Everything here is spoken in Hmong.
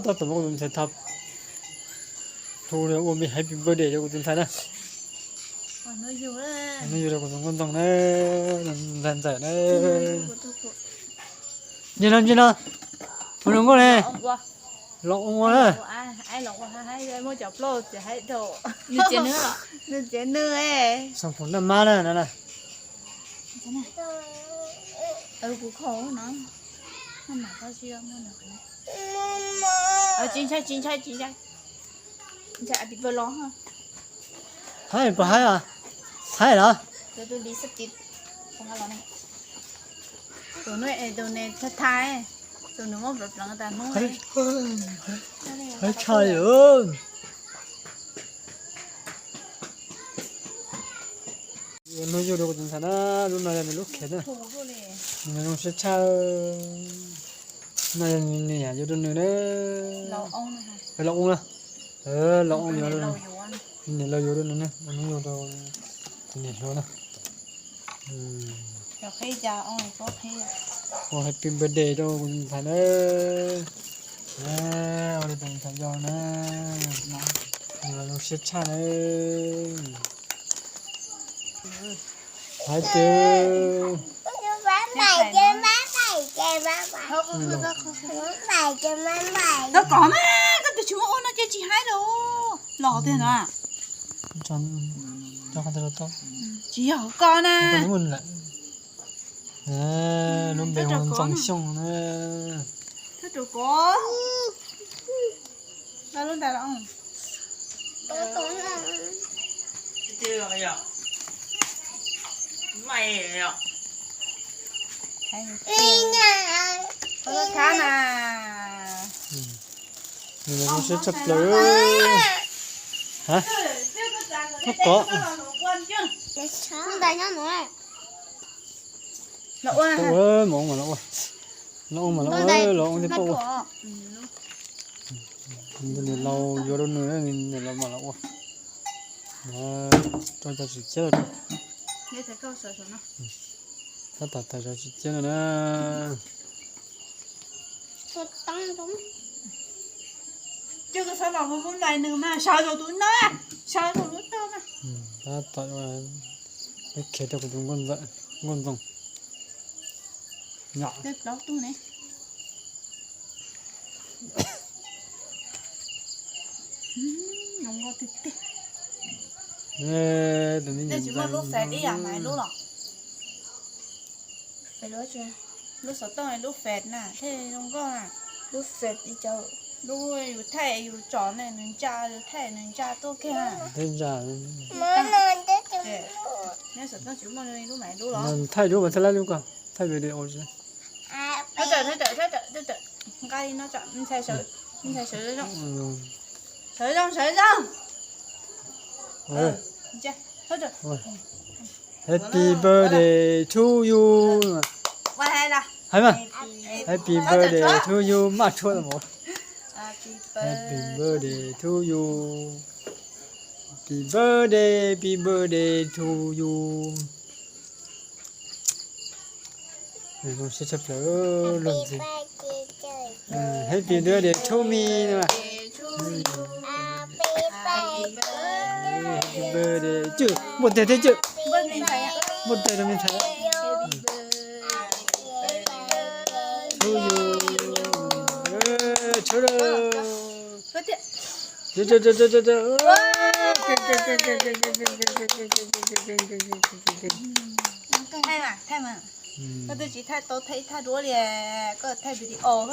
Tab tom muab kuv tus ntxhais thov, hu ua me happy birthday rau kuv tus ntxhais na. Hnub yug rau kuv tus nkauj ntxoog na, ntxhais ntxawm na. Ntsia no, ntsia no, mus rau nkauj ne, los ua na. Nws txiv nws, Xoo Phoom naj mab na no na. Tsis ntshai, tsis ntshai, tsis ntshai. Haib puas haib os? Haib los? Tus no, tus no tha tha, tus nws muab pleev pleev tas hnub. Haib tshaj li. Ua hnub yug rau kuv tus ntxhais na, lub no yog nws lub khev na. Nws zoo siab tshaj. No yog nws yam yuav rau nws na. Laus oo na. Laus oo yuav, niam laus yuav rau nws na, ua hnub yug rau tus niam hluas na. Ua happy birthday rau kuv tus ntxhais na. Ua li tus ntxhais yau na. Nws los zoo siab tshaj na. Hais tias Tau kom mas, koj twb tsis muaj ua no ces tsis haib los. Los tiag no. Tsis yog koj na. Lub npe hu Ntxoov Xyooj na. Thawj rau kov. Lub npe los. Thab na. Nws zoo siab tshaj plaws. Hab, thab kov. Los ua, los ua mas los ua, los ua mas los ua, los ua thiab pab ua. Niam laus yuav rau nws, niam laus mas los ua. Rau cov tsis ciab. Tab tom tawm cov tsis ciab no na. Tab tom khiav rau kuv tus nkauj ntxoog. Tej tsis muaj lub fed ib yam mas lub los. Lub xov tooj lub fed na thiaj zoo nkauj na. Lub fed ib co, lub yus thaij yus tsom ne nws ntsa, yus thaij nws ntsa tuaj kiag. Neb xov tooj tsis muaj lub mas lub los. Thaij lub mas thaij lab lub ko, thaij video. Thawj tawm, thawj tawm, thawj tawm, thawj tawm. Nqa li no tso, ntxhais sawv, ntxhais sawv zoo. Sawv zoo, sawv zoo. Happy birthday to you. Hais mas, happy birthday to you maj tshuaj mus. Happy birthday to you. Happy birthday, happy birthday to you. Zoo siab tshaj plaws luag ntxhi. Happy birthday to me no. Happy birthday to you. Npuaj teg thiab cwm. Npuaj teg rau me ntxhais. To you. Tshua rau. Koj twb tsis thaij tau thaij ib thaj duab li, koj thaij video xwb.